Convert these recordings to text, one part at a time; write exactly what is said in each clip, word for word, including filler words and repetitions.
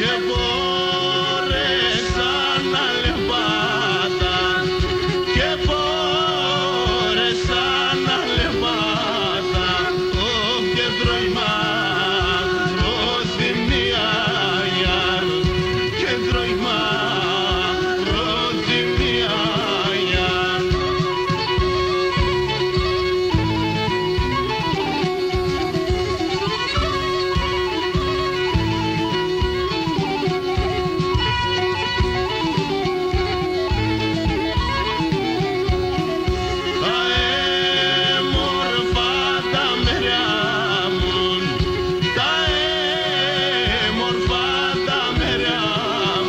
Και φόρεσαν αλεybáτα, και φόρεσαν αλεybáτα, οχ, και τρώει μαύρο τη μία, και τρώει μαύρο τη μία. Τα έμορφα τα μερά μουν, τα έμορφα τα μερά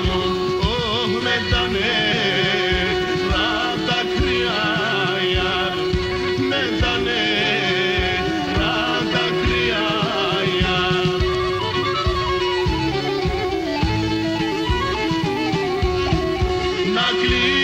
μουν, οχ, με τα νερά τα κρυά, με τα νερά τα κρυά. Να κλείσ'